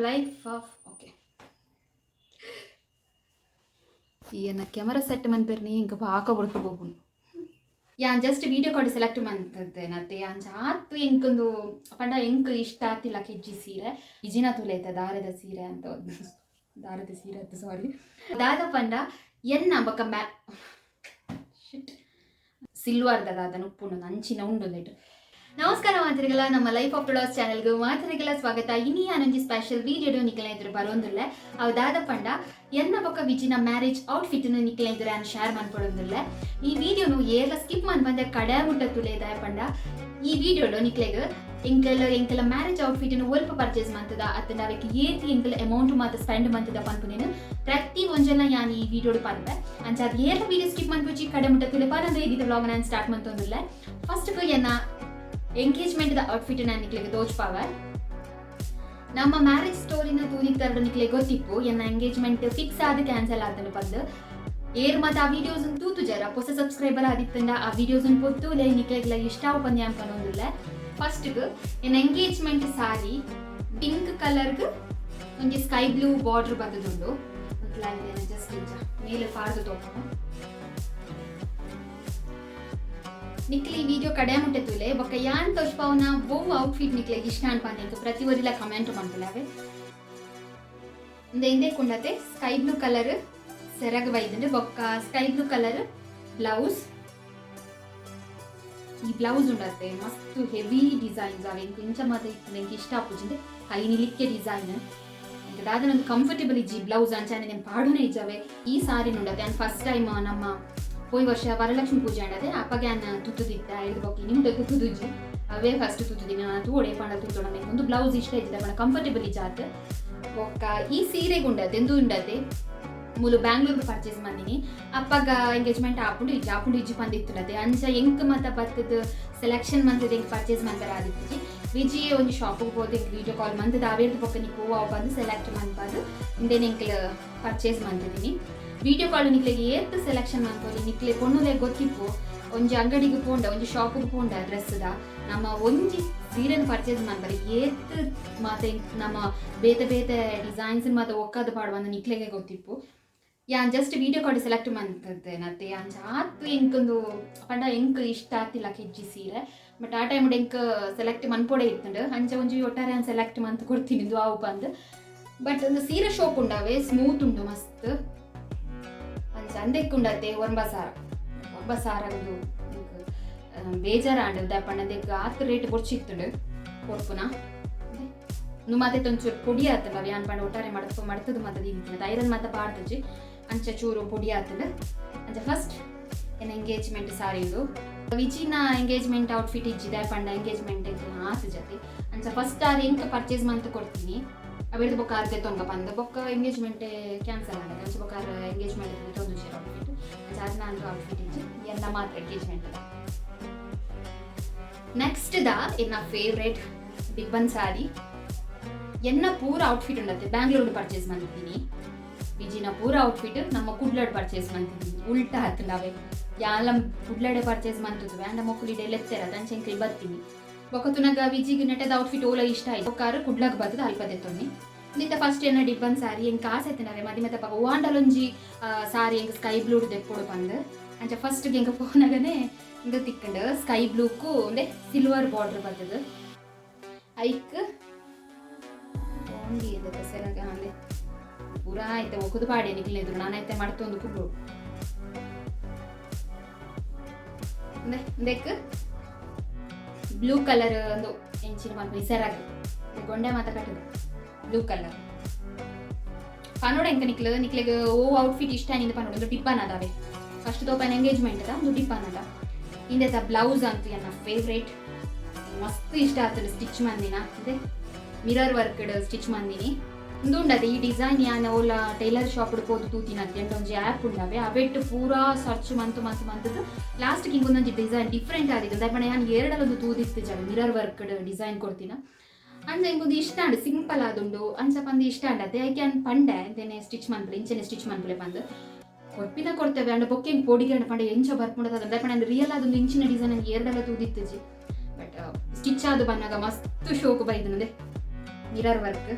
Life of okay. ಈ ಎನ್ನ camera set ಮನ್ಪೆರ್ನಿ ಇಂಕ ಪಾಕ ಬೊಡ್ತು ಪೋಪುಂಡು. ಯಾನ್ ಜಸ್ಟ್ ವೀಡಿಯೋ ಕಾಲ್ ಸೆಲೆಕ್ಟ್ ಮಂತದೇನತ್ತೆ. ಅಂಚ ಆತ್ ಎಂಕೊಂದು ಪಂಡ ಎಂಕ್ ಇಷ್ಟ ಆತಿಲ್ಲ ಕೆಜ್ಜಿ ಸೀರೆ. ಇಜಿನ ತುಲೈತ ದಾರದ ಸೀರೆ ಅಂತ, ದಾರದ ಸೀರೆ ಅಂತ. ಸಾರಿ, ದಾದ ಪಂಡ ಎನ್ನ ಬೊಕ್ಕ ಮ್ಯಾ ಸಿಲ್ವರ್ದ ದಾದನ ಉಪ್ಪುಂಡು, ಅಂಚಿನ ಉಂಡು ಒಂದೆಟ್. ನಮಸ್ಕಾರ ಮಾತರಿಗಳ, ನಮ್ಮ ಲೈಫ್ ಆಫ್ ಟುಡಾಸ್ ಚಾನೆಲ್ಗೆ ಮಾತರಿಗಳ ಸ್ವಾಗತ. ಇನಿ ಯಾನೊಂಜಿ ಸ್ಪೆಷಲ್ ವೀಡಿಯೋ ನಿಕಲ ಎದುರು ಬರೋಂದುಲ್ಲೆ. ಅವು ದಾದ ಪಂಡ ಎನ್ನ ಬೊಕ್ಕ ವಿಜಿನ ಮ್ಯಾರೇಜ್ ಔಟ್ಫಿಟ್ ನಿಕಲ ಎದುರು ಯಾನ್ ಶೇರ್ ಮನ್ಪೊಡೊಂದುಲ್ಲೆ. ಈ ವಿಡಿಯೋನು ಏರ್ಲ ಸ್ಕಿಪ್ ಮನ್ಪಂದೆ ಕಡೆ ಮುಟ್ಟ ತುಲೆ. ಪಂಡ ಈ ವಿಡಿಯೋಡು ನಿಕ್ಲೆಗ್ ಎಂಕಲ್ ಎಂಕಲ ಮ್ಯಾರೇಜ್ ಔಟ್ಫಿಟ್ ಒಲ್ಪ ಪರ್ಚೇಸ್ ಮಂತದ, ಅತ್ತಂಡ ಅವೆಕ್ ಏತ್ ಎಂಕಲ್ ಅಮೌಂಟ್ ಮಾತ ಸ್ಪೆಂಡ್ ಮಂತದ ಪನ್ಪುನೇನು ಪ್ರತಿ ಒಂಜೆಲ ಯಾನ್ ಈ ವಿಡಿಯೋಡು ಪನ್ಪೆ. ಅಂಚ ಅದು ಏರ್ಲ ವಿಡಿಯೋ ಸ್ಕಿಪ್ ಮನ್ಪುಜಿ, ಕಡೆ ಮುಟ್ಟ ತುಲೆ ಪನಂದ್ರೆ ಇದೀತ ವ್ಲಾಗ್ ನಾನು ಸ್ಟಾರ್ಟ್ ಮಂತೊಂದುಲ್ಲೆ. ಫಸ್ಟ್ ಎನ್ನ ಎಂಗೇಜ್ಮೆಂಟ್ ದ ಔಟ್ಫಿಟ್ ನಾನು ನಿಕ್ಲೆಗ್ ತೋಜ್ಪಾವೆ. ನಮ್ಮ ಮ್ಯಾರೇಜ್ ಸ್ಟೋರಿನ ತೂನಿತ್ತರಡು ನಿಕ್ಲೆ ಗೊತ್ತಿಪ್ಪು, ಎನ್ನ ಎಂಗೇಜ್ಮೆಂಟ್ ಫಿಕ್ಸ್ ಆದ ಕ್ಯಾನ್ಸಲ್ ಆತನು ಪಂದ್. ಏರ್ ಮತ್ತೆ ಆ ವಿಡಿಯೋಸ್ ತೂತು ಜರ ಹೊಸ ಸಬ್ಸ್ಕ್ರೈಬರ್ ಆದಿತ್ತಂಡ ಆ ವಿಡಿಯೋಸ್ ಪೊತ್ತು ಲೇ ನಿಕ್ಲೆಗ್ಲ ಇಷ್ಟ ಪಂದ್ಯ ಪನೊಂದುಲ್ಲೆ. ಫಸ್ಟ್ ಎನ್ನ ಎಂಗೇಜ್ಮೆಂಟ್ ಸಾರಿ ಪಿಂಕ್ ಕಲರ್ಗ್ ಒಂಜಿ ಸ್ಕೈ ಬ್ಲೂ ಬಾರ್ಡರ್ ಬತ್ತದುಂಡು. ಜಸ್ಟ್ ಇಂಚ ಮೇಲೆ ಪಾಡ್ದು ತೋಪುನು. ನಿಕ್ಲಿ ಈ ವಿಡಿಯೋ ಕಡೆ ಮುಟ್ಟೆ ತುಲೆ. ಬೊಕ್ಕ ಯಾನ್ ತೋಜ್ಪಾವುನ ಒವ್ವು ಔಟ್ಫಿಟ್ ನಿಕ್ಲೆಗ್ ಇಷ್ಟ ಅನ್ಪಂದ್ ಪ್ರತಿ ಒರಿಲ ಕಮೆಂಟ್ ಮನ್ಪುಲೆ. ಇಂದ ಇಂದೆ ಕುಂಡತೆ ಸ್ಕೈ ಬ್ಲೂ ಕಲರ್ ಸೆರಗ್ ಬೈದುಂಡು, ಬೊಕ್ಕ ಸ್ಕೈ ಬ್ಲೂ ಕಲರ್ ಬ್ಲೌಸ್. ಈ ಬ್ಲೌಸ್ ಉಂಡತ್ತೆ, ಮಸ್ತ್ ಹೆವಿ ಡಿಸೈನ್ಸ್ ಅವೆ. ಇಂಕ್ ಇಂಚ ಮಾತ ಇತ್ತು ಎಂಕ್ ಇಷ್ಟ ಆಪುಜಿಂದೆ. ಕೈ ನಿಲಿಕ್ಕೆ ಡಿಸೈನ್ ಎಂಕ್ ದಾದನ ಒಂದು ಕಂಫರ್ಟೇಬಲ್ ಇಜ್ಜಿ ಬ್ಲೌಸ್, ಅಂಚಾನೆ నేను ಪಾಡುನೆ ಇಜ್ಜವೆ. ಈ ಸಾರಿ ಉಂಡತ್ತೆ, ನಾನು ಫಸ್ಟ್ ಟೈಮ್ ನಮ್ಮ ಪೋಯಿ ವರ್ಷ ವರಲಕ್ಷ್ಮಿ ಪೂಜೆ ಅಂಡದೆ, ಅಪ್ಪಗೆ ಅನ್ನ ತುತ್ತುದಿತ್ತ ಐದು ಬೊಕ್ಕ ನಿಮ್ಗೆ ತುತ್ತುದುಜ್ಜಿ. ಅವೇ ಫಸ್ಟ್ ತುತ್ತುದಿನ ನಾನು ತೂಡೆ ಪಂಡ ತುತ್ತೋಣ. ಒಂದು ಬ್ಲೌಸ್ ಇಷ್ಟ ಇಜ್ಜಿದೆ ಪಂಡ ಕಂಫರ್ಟೇಬಲ್ ಇಜ್ಜಾತ್. ಬೊಕ್ಕ ಈ ಸೀರೆಗೆ ಉಂಡತೆ, ಎಂದು ಉಂಡತೆ, ಮೂಲು ಬ್ಯಾಂಗ್ಳೂರ್ ಪರ್ಚೇಸ್ ಮಂದಿನಿ. ಅಪ್ಪಗ ಎಂಗೇಜ್ಮೆಂಟ್ ಆಪುಂಡು ಇಜ್ಜಿ, ಆಪುಂಡು ಇಜ್ಜಿ ಪಂದಿತ್ತುಂಡತೆ. ಅಂಚ ಎಂಕ್ ಮತ ಬತ್ತದ ಸೆಲೆಕ್ಷನ್ ಮಂತದ ಎಂಕ್ ಪರ್ಚೇಸ್ ಮಂತರ ಆದಿತ್ತಿಜಿ. ವಿಜಿ ಒಂಜಿ ಶಾಪಿಗೆ ಪೋದು ಎಂಕ್ ವೀಡಿಯೋ ಕಾಲ್ ಮಂತದ ಅವೇರ್ದು ಬೊಕ್ಕ ನಿಕ್ ಹೂವು ಬಂದು ಸೆಲೆಕ್ಟ್ ಮನ್ಪಾದು ಇಂದೇನೆ ಎಂಕ್ಲ ಪರ್ಚೇಸ್ ಮಂತಿದ್ದೀನಿ. ವೀಡಿಯೋ ಕಾಲ್ ನಿಕ್ಲೆಗ್ ಏತ್ ಸೆಲೆಕ್ಷನ್ ಮನ್ಪೊಲಿ. ನಿಕ್ಲೆ ಪೊಣ್ಣುಲೆ ಗೊತ್ತಿಪ್ಪು, ಒಂಜಿ ಅಂಗಡಿಗೆ ಪೋಂಡ, ಒಂಜಿ ಶಾಪಿಗೆ ಪೋಂಡ ಡ್ರೆಸ್ದ ನಮ್ಮ ಒಂಜಿ ಸೀರೆನ ಪರ್ಚೇಸ್ ಮನ್ಪರೆ ಏತ್ ಮಾತ ನಮ್ಮ ಬೇತೆ ಬೇತೆ ಡಿಸೈನ್ಸ್ ಮಾತ ಒಕ್ಕದ ಪಾಡುವಂದು ನಿಕ್ಲೆಗೆ ಗೊತ್ತಿಪ್ಪು. ಯಾನ್ ಜಸ್ಟ್ ವೀಡಿಯೋ ಕಾಲ್ ಸೆಲೆಕ್ಟ್ ಮಂತದೇನತ್ತೆ. ಅಂಚ ಆತ್ ಎಂಕೊಂದು ಪಂಡ ಎಂಕ್ ಇಷ್ಟ ಆತಿಲ್ಲ ಕೆಜ್ಜಿ ಸೀರೆ. ಬಟ್ ಆ ಟೈಮ್ ಎಂಕ್ ಸೆಲೆಕ್ಟ್ ಮನ್ಪೊಡೆ ಇತ್ತುಂಡು. ಅಂಚ ಒಂಜಿ ಒಟ್ಟಾರೆ ಸೆಲೆಕ್ಟ್ ಮಂತ್ ಕೊಡ್ತೀನಿ ಇದು ಆವು ಬಂದು. ಬಟ್ ಒಂದು ಸೀರೆ ಶೋಕ್ ಉಂಡಾವೆ, ಸ್ಮೂತ್ ಉಂಡು ಮಸ್ತ್. ಅಂಚ ಅಂದೆಕ್ ಉಂಡತ್ತೆ 9,000. 9,000 ಒಂದು ಎಂಕ್ ಬೇಜಾರ ಆಂಡ್ ಪಂಡ ಅಂದೆಕ್ ಆತ್ ರೇಟ್ ಬೊರ್ಚಿತ್ತುಂಡು ಕೊರ್ಪುನ. ನು ಮಾತೆ ಒಂಚೂರು ಪೊಡಿ ಆತಲ್ಲ. ಯಾನ್ ಪಂಡ ಒಟ್ಟಾರೆ ಮಡತ್ ಮಡ್ತದ ಮಾತ ದೀದಿತ್ತಿನ ಐರನ್ ಮಾತ ಪಾಡ್ತುಜಿ, ಅಂಚ ಚೂರು ಪೊಡಿ ಆತಂಡು. ಅಂಚ ಫಸ್ಟ್ ಎನ್ನ ಎಂಗೇಜ್ಮೆಂಟ್ ಸಾರಿ ಇದು. ವಿಜಿನ ಎಂಗೇಜ್ಮೆಂಟ್ ಔಟ್ಫಿಟ್ ಇಜ್ಜಿದೆ, ಪಂಡ ಎಂಗೇಜ್ಮೆಂಟ್ ಆತು ಜೊತೆ. ಅಂಚ ಫಸ್ಟ್ ಆರ್ ಎಂಕ್ ಪರ್ಚೇಸ್ ಮಂತ್ ಕೊಡ್ತೀನಿ, ಅವೆರ್ದು ಬೊಕ್ಕ ಆರ್ ತೊಂಗ ಪಂದ್ ಬೊಕ್ಕ ಎಂಗೇಜ್ಮೆಂಟ್ ಕ್ಯಾನ್ಸಲ್ ಆಂಡ್. ಅಂಚ ಬೊಕ್ಕ ಆರ್ ಎಂಗೇಜ್ಮೆಂಟ್ ತೊಂದುಜೆರ್ ಔಟ್ಫಿಟ್. ಅಂಚ ಅದು ನಾನು ಔಟ್ಫಿಟ್ ಇಜ್ಜಿ, ಎನ್ನ ಮಾತ್ರ ಎಂಗೇಜ್ಮೆಂಟ್. ನೆಕ್ಸ್ಟ್ the ಎನ್ನ ಫೇವ್ರೇಟ್ ಡಿಬ್ಬನ್ ಸಾರಿ. ಎನ್ನ ಪೂರ ಔಟ್ಫಿಟ್ ಉಂಡತ್ತೆ ಬ್ಯಾಂಗ್ಳೂರ್ ಪರ್ಚೇಸ್ ಮಂತಿದ್ದೀನಿ. ವಿಜಿನ ಪೂರ ಔಟ್ಫಿಟ್ ನಮ್ಮ ಕುಡ್ಲಡ್ ಪರ್ಚೇಸ್ ಮಂತಿದ್ದೀನಿ. ಉಲ್ಟಾ ಆತಂಡವೆ. ಯಾಲ ಕುಡ್ಲಡೆ ಪರ್ಚೇಸ್ ಮಂತುವೆ ಅಂಡ ಮೊಕ್ಕಲಿ ಲೆತ್ತೆರ ಅಂಚೆ ಬರ್ತೀನಿ. ಬೊಕ್ಕ ತುನಗ ವಿಜಿಗ್ ನೆಟದ ಔಟ್ಫಿಟ್ ಓಲ ಇಷ್ಟ ಆಯ್ತು, ಬೊಕ್ಕಾರು ಕುಡ್ಲಗ್ ಬತ್ತದ ಅಲ್ಪ ದೆತ್ತೊನ್ನಿ. ನಿತ್ತ ಫಸ್ಟ್ ಏನ ಡಿಬ್ಬನ್ ಸಾರಿ. ಎಂಕ್ ಆಸೆ ಆಯ್ತು ಮದಿ ಮತ್ತೆ ಪಕ್ಕ ಓಂಡಲೊಂಜಿ ಸಾರಿ ಎಂಕ್ ಸ್ಕೈ ಬ್ಲೂ ದೆಪ್ಪೊಡು ಪಂದ್. ಅಂಚ ಫಸ್ಟ್ ಎಂಕ್ ಫೋನಾಗನೆ ಇಂದು ತಿಕ್ಕಂಡು. ಸ್ಕೈ ಬ್ಲೂಕು ಒಂದೇ ಸಿಲ್ವರ್ ಬಾರ್ಡರ್ ಬರ್ತದ. ಐಕ್ ಓಂಡಿ ಸೆರಗ ಅಂದೆ ಪೂರಾ ಐತೆ ಒಕ್ಕುದು ಪಾಡೆ ನಿಕ್ಲೆ ಎದುರು ನಾನು ಐತೆ ಮಡ್ತೊಂದು ಪುಡ್ಡು ಇಂದೆಕ್ ಬ್ಲೂ ಕಲರ್ ಒಂದು ಎಂಚಿನ ಮನ್ಪುನಿ ಸೆರಗ್ ಗೊಂಡೆ ಮಾತ ಕಟ್ಟದು ಬ್ಲೂ ಕಲರ್. ಪನೋಡ ಎಂಕ ನಿಕ್ಲು ನಿಕ್ಲೆಗ್ ಓ ಔಟ್ಫಿಟ್ ಇಷ್ಟ ನಿಂದ ಪನೋಡ. ಒಂದು ಟಿಪ್ಪನ್ ಅದಾವೆ. ಫಸ್ಟ್ ತೋಪನ್ ಎಂಗೇಜ್ಮೆಂಟ್ ಅದ ಒಂದು ಟಿಪ್ಪನ್ ಅದ. ಇಂದೆತ ಬ್ಲೌಸ್ ಅಂತೂ ಎನ್ನ ಫೇವ್ರೇಟ್, ಮಸ್ತ್ ಇಷ್ಟ ಆಗ್ತದೆ. ಸ್ಟಿಚ್ ಮಂದಿನ ಇದೆ, ಮಿರರ್ ವರ್ಕ್ ಸ್ಟಿಚ್ ಮಂದಿನಿ. ಉಂದು ಉಂಡದೆ ಈ ಡಿಸೈನ್ ಯಾನ್ ಓಲ ಟೈಲರ್ ಶಾಪ್ ಪೋದು ತೂತಿನ ಅಂತ ಒಂಜಿ ಆ್ಯಪ್ ಉಂಡವೆ. ಅವೆಟ್ಟು ಪೂರಾ ಸರ್ಚ್ ಮಂತು ಮಂತು ಮಂತದ್ದು ಲಾಸ್ಟ್ ಹಿಂಗೆ ಒಂದೊಂಜಿ ಡಿಸೈನ್ ಡಿಫ್ರೆಂಟ್ ಆದಿತ್ತು. ದಾಯೆ ಯಾನ್ ಎರಡಲ್ಲೊಂದು ತೂದಿತ್ತು ಜಾಗ ಮಿರರ್ ವರ್ಕ್ ಡಿಸೈನ್ ಕೊಡ್ತೀನ ಅಂಚ ಇಂಕೊಂದು ಇಷ್ಟ ಅಂಡ್ ಸಿಂಪಲ್ ಆದುಂಡು. ಅಂಚ ಪಂದು ಇಷ್ಟ ಅಂಡತೆ. ಐಕೆ ಅನ್ ಪಂಡೆ ಇಂತೆನೆ ಸ್ಟಿಚ್ ಮನ್ಪುಲೆ, ಇಂಚೆನೆ ಸ್ಟಿಚ್ ಮನ್ಪುಲೆ ಪಂದು. ಕೊರ್ಪಿನ ಕೊಡ್ತೇವೆ ಅಂಡ ಬೊಕ್ಕೆ ಹಿಂಗೆ ಪೋಡಿಗೆ ಪಂಡ ಎಂಚ ಬರ್ಪುಂಡದ. ದಾಯೆ ರಿಯಲ್ ಆದೊಂದು ಇಂಚಿನ ಡಿಸೈನ್ ಎರಡೆಲ್ಲ ತೂದಿತ್ತುಜಿ. ಬಟ್ ಸ್ಟಿಚ್ ಆದು ಬಂದಾಗ ಮಸ್ತ್ ಶೋಕು ಬೈದನದೆ ಮಿರರ್ ವರ್ಕ್.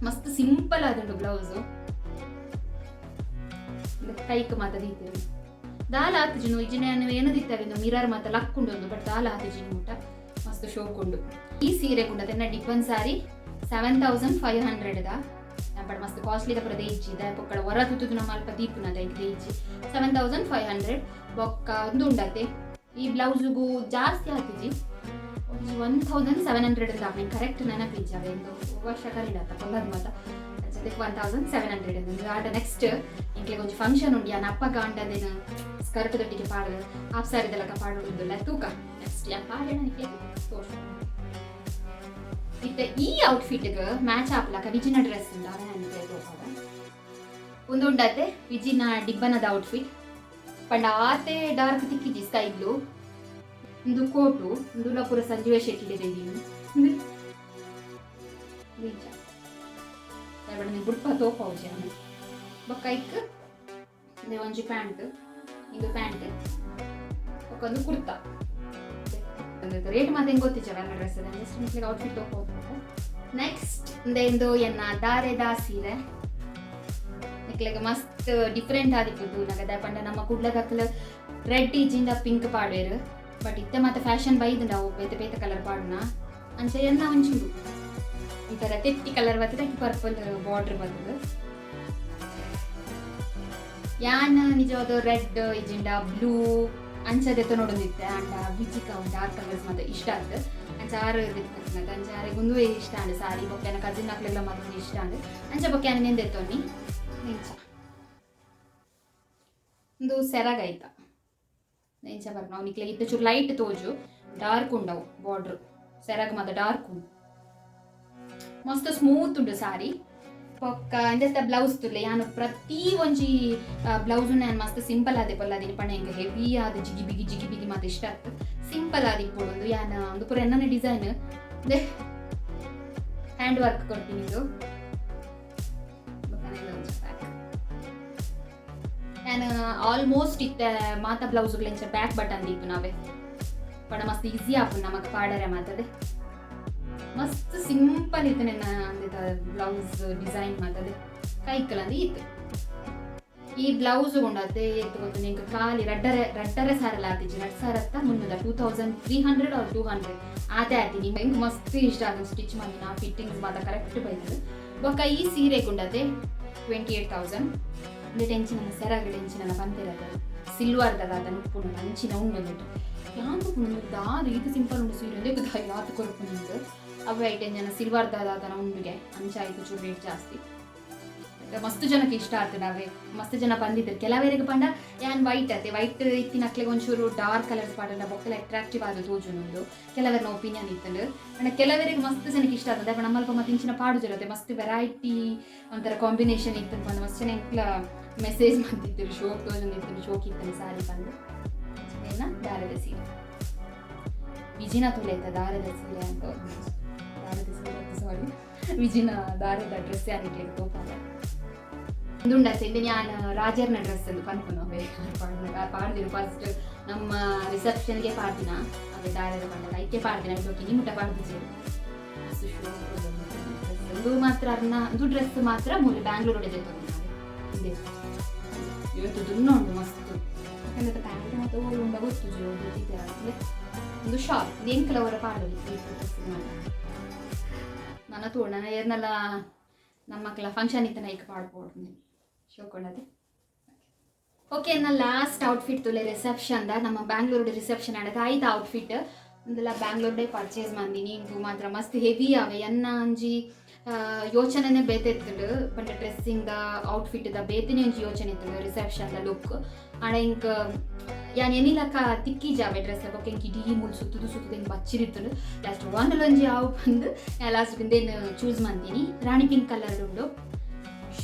ಮಸ್ತ್ ಸಿಂಪಲ್ ಆದುಂಡು ಬ್ಲೌಸ್. ಕೈಕ್ ಮಾತ ದೀತೆರ್. ದಾಲ ಆತುಜಿ ಇಜ್ಜಿನ ಏನದಿತ್ತವೆ ಮಿರರ್ ಮಾತ ಲಕ್ಕುಂಡು, ಬಟ್ ದಾಲ ಆತುಜಿ ಮುಟ್ಟ ಮಸ್ತ್ ಶೋಕ್ ಉಂಡು. ಈ ಸೀರೆ ಕುಂಡ ತೆನ್ನ ಡಿಪ್ಪನ್ ಸಾರಿ 7500 the. But ಮಸ್ತ್ ಕಾಸ್ಟ್ಲಿ the ಪುರ ದೇಜ್ಜಿ ದ ಪೊಕ್ಕಡ ಹೊರ ತುತ್ತುದು ನಮ್ಮ ಅಲ್ಪ ದೀಪುನ ದೈಕ್ ದೇಜ್ಜಿ. 7500. ಬೊಕ್ಕ ಒಂದು ಉಂಡತೆ. ಈ ಬ್ಲೌಸ್ಗೂ ಜಾಸ್ತಿ ಆತಿಜಿ, 1700 ಅಂತ. ಕರೆಕ್ಟ್ ನೆನಪಿಜ್ಜಿ, ಅವೆ ಒಂದು ವರ್ಷ ಕರೀಡತ್ತ ಪೊಲ್ಲದ ಮಾತ ಜೊತೆಗೆ 1700 ಒಂದು ಆಟ. ನೆಕ್ಸ್ಟ್ ಇಂಕ್ಲೆ ಒಂಜಿ ಫಂಕ್ಷನ್ ಉಂಡು, ಯಾನ್ ಅಪ್ಪ ಗಾಂಡದೇನು ಸ್ಕರ್ಟ್ ದೊಟ್ಟಿಗೆ ಪಾಡು ಹಾಫ್ ಸಾರಿದೆಲ್ಲ ಪಾಡುವುದಿಲ್ಲ. ತೂಕ ನೆಕ್ಸ್ಟ್ ಯಾನ್ ಪಾಡೇನ ನಿಕ್ಲೆ ತೋರ್ಸು. ಇತ್ತೆ ಈ ಔಟ್ಫಿಟ್ಗೆ ಮ್ಯಾಚ್ ಆಪ್ಲಕ ವಿಜಿನ ಡ್ರೆಸ್ ಉಂಡು, ಅವೇ ನನಗೆ ತೋರ್ಪಾಗ. ಒಂದು ಉಂಡತೆ ವಿಜಿನ ಡಿಬ್ಬನದ ಔಟ್ಫಿಟ್. ಪಂಡ ಆತೆ ಡಾರ್ಕ್ ತಿಕ್ಕಿಜಿ, ಸ್ಕೈ ಬ್ಲೂ. ಒಂದು ಕೋಟು, ಒಂದು ಪೂರ ಸಂಜೀವ ಶೆಟ್ಟಿ ಇದೀನಿ. ಬೀಜ ಬುಡ್ಪ ತೋಪೌಜಿ ನಾನು. ಬೊಕ್ಕ ಐಕ್ ಇದೆ ಒಂಜಿ ಪ್ಯಾಂಟ್, ಇದು ಪ್ಯಾಂಟ್, ಬೊಕ್ಕ ಒಂದು ಕುರ್ತಾ. ರೇಟ್ ಮಾತ ಹೆಂಗೆ ಗೊತ್ತಿಚ್ಚ ಅವೆಲ್ಲ ಡ್ರೆಸ್, ಜಸ್ಟ್ ನಿಮ್ಗೆ ಔಟ್ಫಿಟ್ ತೋಪೌದು. ನೆಕ್ಸ್ಟ್ ಇಂದು ಎನ್ನ ದಾರೆದ ಸೀರೆ. ನಿಕ್ಲೆಗ್ ಮಸ್ತ್ ಡಿಫ್ರೆಂಟ್ ಆದಿಪ್ಪುದು ನಗದ. ಪಂಡ ನಮ್ಮ ಕುಡ್ಲದಕ್ಕಲ ರೆಡ್ ಇಜಿಂದ ಪಿಂಕ್ ಪಾಡ್ವೇರು. ಬಟ್ ಇತ್ತೆ ಮಾತ ಫ್ಯಾಷನ್ ಬೈದುಂಡು, ಅವು ಬೇತೆ ಬೇತೆ ಕಲರ್ ಪಾಡುನ. ಅಂಚ ಎನ್ನ ಒಂಚೂರು ಒಂಥರ ತೆತ್ತಿ ಕಲರ್ ಬರ್ತದೆ, ಪರ್ಪಲ್ ಬಾರ್ಡರ್ ಬರ್ತದೆ. ಯಾನ್ ನಿಜವಾದ ರೆಡ್ ಇಜಿಂಡ ಬ್ಲೂ ಅಂಚದೆತ್ತ ನೋಡೊಂದಿತ್ತೆ. ಅಂಡ ವಿಜಿಕ ಡಾರ್ಕ್ ಕಲರ್ಸ್ ಮಾತ ಇಷ್ಟ ಆಯ್ತು. ಅಂಚ ಆರು ದೆತ್ಕೊತ್ತಿನದ. ಅಂಚ ಆರೆಗ್ ಉಂದುವೇ ಇಷ್ಟ ಆಂಡ್ ಸಾರಿ. ಬೊಕ್ಕ ಎನ್ನ ಕಸಿನ್ ಅಕ್ಲೆಗ್ಲ ಮಾತ ಇಷ್ಟ ಆಂಡ್. ಅಂಚ ಬೊಕ್ಕ ಯಾನ್ ನೆಂದೆತ್ತೊನ್ನಿ ಇಂಚ. ಉಂದು ಸೆರಗ್ ಐತ ಇಂಚ ಬರ್ಪುನ. ಅವು ನಿಕ್ಲೆಗ್ ಇತ್ತೆ ಚೂರು ಲೈಟ್ ತೋಜು, ಡಾರ್ಕ್ ಉಂಡವು ಬಾರ್ಡ್ರ್. ಸೆರಗ್ ಮಾತ ಡಾರ್ಕ್ ಉಂಡು. ಮಸ್ತ್ ಸ್ಮೂತ್ ಉಂಡು ಸಾರಿ. ಬೊಕ್ಕ ಇಂದೆತ್ತ ಬ್ಲೌಸ್ ತುಲ್ಲೆ. ಯಾನು ಪ್ರತಿ ಒಂಜಿ ಬ್ಲೌಸ್ ನಾನು ಮಸ್ತ್ ಸಿಂಪಲ್ ಆದೆ ಪೊಲ್ಲಾದಿನಿ. ಪಂಡ ಎಂಕ್ ಹೆವಿ ಆದ್ ಜಿಗಿ ಬಿಗಿ ಜಿಗಿ ಬಿಗಿ ಮಾತ ಇಷ್ಟ ಆತ್. ಸಿಂಪಲ್ ಆದ್ ಇಪ್ಪೊಡು. ಯಾನ ಒಂದು ಪೂರ ಎನ್ನನೆ ಡಿಸೈನ್ ದೆ ಹ್ಯಾಂಡ್ ವರ್ಕ್ ಕೊಡ್ತೀನಿ ಇದು. ಬೊಕ್ಕ ಬ್ಯಾಕ್ ಯಾನ್ ಆಲ್ಮೋಸ್ಟ್ ಇತ್ತೆ ಮಾತ ಬ್ಲೌಸ್ಗಳು ಬ್ಯಾಕ್ ಬಟನ್ ದೀಪು ನಾವೇ. ಪಂಡ ಮಸ್ತ್ ಈಸಿ ಆಪುಂಡು ನಮಕ್ ಪಾಡರೆ ಮಾತದೆ. ಮಸ್ತ್ ಸಿಂಪಲ್ ಇತ್ತು ನನ್ನ ಅಂದಿತ ಬ್ಲೌಸ್ ಡಿಸೈನ್ ಮಾತದೆ. ಕೈಕಲಂದು ಇತ್ತು. ಈ ಬ್ಲೌಸ್ ಉಂಡತೆ ಎತ್ತು ಗೊತ್ತು ನಿಂಗೆ? ಖಾಲಿ ರಡ್ಡರೆ ರಡ್ಡರೆ ಸಾರಲ್ಲ ಆತಿಜಿ. ರಡ್ ಸಾರತ್ತ ಮುನ್ನದ 2300 ಆರ್ 200 ಆತೆ ಆತೀನಿ. ಹೆಂಗೆ ಮಸ್ತ್ ಇಷ್ಟ ಆಗ ಸ್ಟಿಚ್ ಮಾಡಿನ ಫಿಟ್ಟಿಂಗ್ಸ್ ಮಾತ ಕರೆಕ್ಟ್ ಬೈತದೆ. ಬೊಕ್ಕ ಈ ಸೀರೆ ಗುಂಡತೆ 28,000. ಅಂದ್ರೆ ಟೆನ್ಷನ್ ಸೆರಗ ಟೆನ್ಷನ್ ಪಂತಿರತ್ತೆ. ಸಿಲ್ವರ್ದಾಗ ಅದನ್ನು ಉಪ್ಪುಂಡು ಅಂಚಿನ ಉಂಡು ಒಂದಿಟ್ಟು ಯಾಕೆ ದಾದ ಇದು ಸಿಂಪಲ್ ಉಂಡು ಸೀರೆ ಅಂದ್ರೆ ಯಾತು ಕೊರಪು ನಿಂದು. ಅವೆ ಐಟಮ್ ಜನ ಸಿಲ್ವರ್ದಾದ ಅದನ್ನ ಉಂಡುಗೆ. ಅಂಚ ಆಯ್ತು ಚೂರು ರೇಟ್ ಜಾಸ್ತಿ. ಮತ್ತೆ ಮಸ್ತ್ ಜನಕ್ಕೆ ಇಷ್ಟ ಆಗ್ತದೆ ಅವೇ. ಮಸ್ತ್ ಜನ ಬಂದಿದ್ದಾರೆ. ಕೆಲವರಿಗೆ ಪಂಡ ಯಾನ್ ವೈಟ್ ಅತ್ತೆ, ವೈಟ್ ಇತ್ತಿನ ಅಕ್ಲೆಗೆ ಒಂಚೂರು ಡಾರ್ಕ್ ಕಲರ್ಸ್ ಪಾಡಂಡ ಬೊಕ್ಕಲ ಅಟ್ರಾಕ್ಟಿವ್ ಆದ ತೋಜುನುಂಡು ಕೆಲವರನ ಒಪಿನಿಯನ್ ಇತ್ತಂಡು. ಅಂಡ ಕೆಲವರಿಗೆ ಮಸ್ತ್ ಜನಕ್ಕೆ ಇಷ್ಟ ಆಗ್ತದೆ. ನಮ್ಮಲ್ಪ ಮತ್ತೆ ಇಂಚಿನ ಪಾಡು ಜರತ್ತೆ ಮಸ್ತ್ ವೆರೈಟಿ ಒಂಥರ ಕಾಂಬಿನೇಷನ್ ಇತ್ತು ಪಂಡ ಮಸ್ತ್ ಜನ ಎಂಕ್ಲ ಮೆಸೇಜ್ ಮಾಡ್ತಿದ್ದರು, ಶೋಕ್ ತೋಜೊಂದಿತ್ತು, ಶೋಕ್ ಇತ್ತು ಸಾರಿ ಬಂದು. ಏನ ದಾರದ ಸೀರೆ ವಿಜಿನ ತುಲೇತ ದಾರದ ಸೀರೆ ಅಂತ, ದಾರದ ಸೀರೆ, ಸಾರಿ, ವಿಜಿನ ದಾರದ ಡ್ರೆಸ್ ಯಾನಿಗೆ ತೋಪಾಗ. ಉಂದುಂಡತ್ತೆ ಇಂದು ನಾನು ರಾಜರ್ನ ಡ್ರೆಸ್ ಅಂತ ಪನ್ಪುನು. ಅವೇ ಪಾಡ್ದಿರು ಫಸ್ಟ್ ನಮ್ಮ ರಿಸೆಪ್ಷನ್ಗೆ ಪಾಡ್ದಿನ ಅವೇ ದಾರದ ಪಂಡಲ. ಐಕೆ ಪಾಡ್ದಿನ ಡೊಕ್ಕಿ ಮುಟ್ಟ ಪಾಡ್ದಿಜೆ. ಒಂದು ಮಾತ್ರ ಅರ್ನ ಒಂದು ಡ್ರೆಸ್ ಮಾತ್ರ ಮೂಲ ಬ್ಯಾಂಗ್ಳೂರ್ ಜೊತೆ ಇದೆ. ಇವತ್ತು ದುನ್ನ ಉಂಟು ಮಸ್ತ್. ಯಾಕಂದ್ರೆ ಪ್ಯಾಂಟ್ ಮತ್ತು ಓಲ್ ಉಂಡ ಗೊತ್ತು ಅಂದ್ರೆ ಒಂದು ಶಾಲ್ ಎಂಕಲವರ ಪಾಡಲಿ. ನನ್ನ ತೋಡ ನನ್ನ ಏರ್ನೆಲ್ಲ ನಮ್ಮ ಮಕ್ಕಳ ಫಂಕ್ಷನ್ ಇತ್ತು, ನೈಕ್ ಪಾಡ್ಬೋದು ಶೋಕೊಂಡದೆ. ಓಕೆ, ನನ್ನ ಲಾಸ್ಟ್ ಔಟ್ಫಿಟ್ ತುಲೆ ರಿಸೆಪ್ಷನ್ the. ನಮ್ಮ ಬ್ಯಾಂಗ್ಳೂರ್ ರಿಸೆಪ್ಷನ್ ಆಡೋದು ಆಯ್ತು ಔಟ್ಫಿಟ್. ಒಂದೆಲ್ಲ ಬ್ಯಾಂಗ್ಳೂರ್ಡೇ ಪರ್ಚೇಸ್ ಮಂದಿನಿ. ಇಂದು ಮಾತ್ರ ಮಸ್ತ್ ಹೆವಿ ಅವೆ. ಎನ್ನ ಅಂಜಿ ಯೋಚನೆನೇ ಬೇತೆ ಇತ್ತುಂಡು. ಪಂಡ ಡ್ರೆಸ್ಸಿಂಗ್ the outfit the ಬೇತೆನೆ ಒಂಜಿ ಯೋಚನೆ ಇತ್ತುಂಡು ರಿಸೆಪ್ಷನ್ the look. ಆಂಡ ಇಂಕ್ ಯಾನ್ ಎನಿಲಕ ತಿಕ್ಕಿ ಜಾವೆ ಡ್ರೆಸ್. ಬೊಕ್ಕ ಇಂಕ್ ಇಡೀ ಮೂಲು ಸುತ್ತುದು ಸುತ್ತುದು ಹಿಂಗೆ ಬಚ್ಚಿರಿತ್ತುಂಡು. ಲಾಸ್ಟ್ ಒನ್ ಒಂಜಿ ಆವು ಬಂದು ಲಾಸ್ಟ್ ಇಂದೇನು ಚೂಸ್ ಮಾಡ್ತೀನಿ. ರಾಣಿ ಪಿಂಕ್ ಕಲರ್ ಉಂಡು,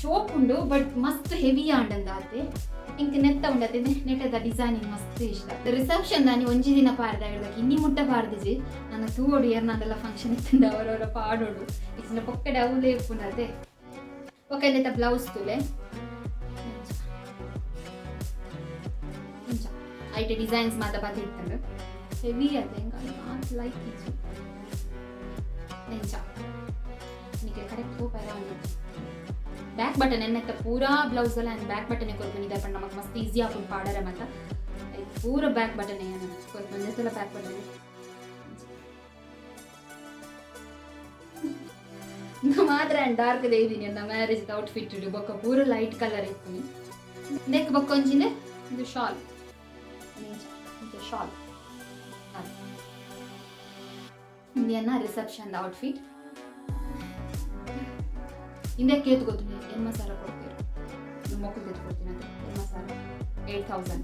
ಶೋಕ್ ಉಂಡು, ಬಟ್ ಮಸ್ತ್ ಹೆವಿ ಆಂಡಂದ ಆತೆ. ಇಂಕ್ ನೆತ್ತ ಉಂಡತೆ ನೆಟ್ಟದ ಡಿಸೈನಿಂಗ್ ಮಸ್ತ್ ಇಷ್ಟ. ರಿಸೆಪ್ಷನ್ ದಾನಿ ಒಂಜಿ ದಿನ ಪಾಡ್ದ ಹೇಳ್ದಕ್ಕೆ ಇನ್ನಿ ಮುಟ್ಟ ಪಾಡ್ದಿಜಿ. ನನ್ನ ತೂವೋಡು ಏರ್ನಂದೆಲ್ಲ ಫಂಕ್ಷನ್ ಇತ್ತಂಡ ಅವರವರ ಪಾಡೋಡು ಇಚ್ಚಿನ ಪೊಕ್ಕಡೆ ಅವಲೇ ಇಪ್ಪುಂಡತೆ. ಓಕೆ, ನೆತ್ತ ಬ್ಲೌಸ್ ತುಲೆ. ಇಂಚ ಐಟೆ ಡಿಸೈನ್ಸ್ ಮಾತ ಬತ್ತಿತ್ತಂಡು. ಹೆವಿ ಅತೆ, ಲೈಕ್ ಇಜ್ಜಿ. ಇಂಚ ಈಗ ಕರೆಕ್ಟ್ ತೋಪಾರ. ಬ್ಯಾಕ್ ಬಟನ್ ಎನ್ನತ್ತ ಪೂರಾ ಬ್ಲೌಸ್ ಎಲ್ಲ ಬ್ಯಾಕ್ ಬಟನ್ ಕೊರ್ಪುನಿ. ಪಂಡ ನಮಕ್ ಮಸ್ತ್ ಈಸಿ ಆಪುಂಡು ಪಾಡರೆ ಮಾತ. ಪೂರ ಬ್ಯಾಕ್ ಬಟನ್ ಕೊರ್ಪುನಿ, ಬ್ಯಾಕ್ ಬಟನ್. ಮಾತ್ರ ಡಾರ್ಕ್ ಇದೀನಿ ನನ್ನ ಮ್ಯಾರೇಜ್ ಔಟ್ಫಿಟ್. ಬೊಕ್ಕ ಪೂರ ಲೈಟ್ ಕಲರ್ ಇತ್ತೀನಿ. ನೆಕ್ ಬೊಕ್ಕ ಒಂಜಿನೆ ಇದು ಶಾಲ್, ಶಾಲ್. ಇಂದಿಯನ್ನ ರಿಸೆಪ್ಷನ್ ಔಟ್ಫಿಟ್. ಹಿಂದೆ ಕೇತ್ ಗೊತ್ತು, 80,000 ಕೊಡ್ತೀರಿ ಮೊಕ್ಕಲು ತೆಗೆದುಕೊಡ್ತೀನಿ ಅಂತ. 80,000, 8000.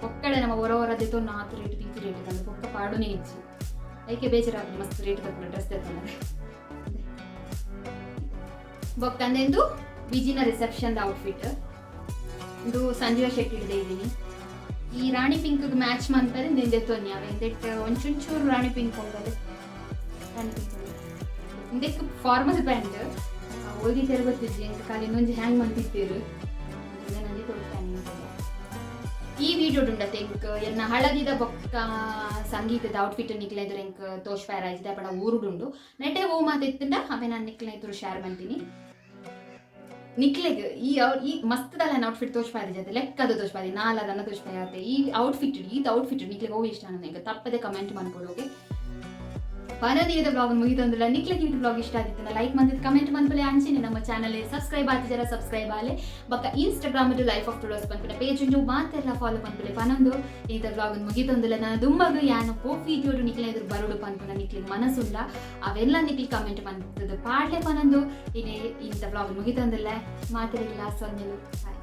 ಒಕ್ಕಡೆ ನಮ್ಮ ಹೊರ ಹೊರದಿತ್ತು ನಾಲ್ಕು ರೇಟ್ ತೀತು ರೇಟ್ ತಂದು ಬೊಕ್ಕ ಪಾಡುನೇ ಇಜ್ಜಿ. ಐಕೆ ಬೇಜಾರಾಗ್ತದೆ, ಮಸ್ತ್ ರೇಟ್ ತಗೊಂಡು ಡ್ರೆಸ್ ತಗೊಂಡ್ರೆ. ಬೊಕ್ಕಂದೆಂದು ವಿಜಿನ ರಿಸೆಪ್ಷನ್ ಔಟ್ಫಿಟ್. ಇದು ಸಂಜೀವ ಶೆಟ್ಟಿ ಹಿಡಿದೇ ಇದ್ದೀನಿ. ಈ ರಾಣಿ ಪಿಂಕ್ ಮ್ಯಾಚ್ ಮಂತಾರೆ ನಿಂದೆ ತೊನ್ನಿ ಅವೆ. ಇಂದೆಟ್ ಒಂಚೂರು ರಾಣಿ ಪಿಂಕ್ ಉಂಟದೆ, ರಾಣಿ ಪಿಂಕ್. ಇಂದೆಕ್ ಫಾರ್ಮಲ್ ಪ್ಯಾಂಟ್ ಓದಿ ಗೊತ್ತಿದ್ವಿ ಎಂಕ ಖಾಲಿ ಇನ್ನೊಂಜಿ ಹ್ಯಾಂಗ್ ಮಂತಿತ್ತೀರು ನಂಜಿ ತೋಡ್ತಾನೆ. ಈ ವಿಡಿಯೋ ಉಂಡತೆ ಎಂಕ್ ಎನ್ನ ಹಳದಿದ ಬೊಕ್ಕ ಸಂಗೀತದ ಔಟ್ಫಿಟ್ ನಿಕ್ಲೆ ಎಂಕ್ ತೋಷ್ ಫೈರ್ ಆಯ್ತಿದೆ ಪಡ ಊರುಡುಂಡು ನೆಟೆ ಓ ಮಾತೆತ್ತುಂಡ ಅವೇ ನಾನು ನಿಕ್ಲೆ ಎದುರು ಶೇರ್ ಮಂತೀನಿ. ನಿಕ್ಲೆಗ್ ಈ ಈ ಮಸ್ತ್ ಔಟ್ಫಿಟ್ ತೋಚ್ಪಾದಿ ಜೊತೆ ಲೆಕ್ಕದ ತೋಚ್ಪಾದಿ ನಾಲದನ್ನ ತೋಚ್ಪಾಯಿ ಆತೆ. ಈ ಔಟ್ಫಿಟ್, ಈತ ಔಟ್ಫಿಟ್ ನಿಕ್ಲೆಗ್ ಓ ಇಷ್ಟ ಅನ್ನೋದು ತಪ್ಪದೆ ಕಮೆಂಟ್ ಮಾಡ್ಕೊಡು. ಓಕೆ, ಪನದೀದ ಬ್ಲಾಗ್ ಮುಗಿತಂದಿಲ್ಲ. ನಿಕ್ಲೆಗ್ ಈ ಬ್ಲಾಗ್ ಇಷ್ಟ ಆಗಿತ್ತು ಲೈಕ್ ಮಂದಿದ್ದು ಕಮೆಂಟ್ ಮನ್ಪಲೆ. ಅಂಚಿನಿ ನಮ್ಮ ಚಾನಲ್ ಸಬ್ಸ್ಕ್ರೈಬ್ ಆತಿಜರ ಸಬ್ಸ್ಕ್ರೈಬ್ ಆಲೆ. ಬೊಕ್ಕ ಇನ್ಸ್ಟಾಗ್ರಾಮ್ ಲೈಫ್ ಆಫ್ ಟುಡೋಸ್ ಪನ್ಪಿನ ಪೇಜ್ ಉಂಡು, ಮಾತೆಲ್ಲ ಫಾಲೋ ಪನ್ಪಲೆ ಪನೊಂದು ಈತ ಬ್ಲಾಗ್ ಮುಗಿತಂದಿಲ್ಲ. ನಾನು ದುಮ್ಮಗ ಯಾನು ಪೋ ವಿಡಿಯೋ ನಿಕ್ಲೆ ಎದುರು ಬರೋಡು ಪನ್ಪುನ ನಿಕ್ಲಿಗೆ ಮನಸ್ಸುಲ್ಲ ಅವೆಲ್ಲ ನಿಕ್ಲಿ ಕಮೆಂಟ್ ಮಂತದ ಪಾಡ್ಲೆ ಪನೊಂದು. ಇನೇ ಇಂಥ ಬ್ಲಾಗ್ ಮುಗಿತಂದಿಲ್ಲ. ಮಾತೆಲ್ಲ ಸೊನ್ನೆಲು, ಬಾಯ್.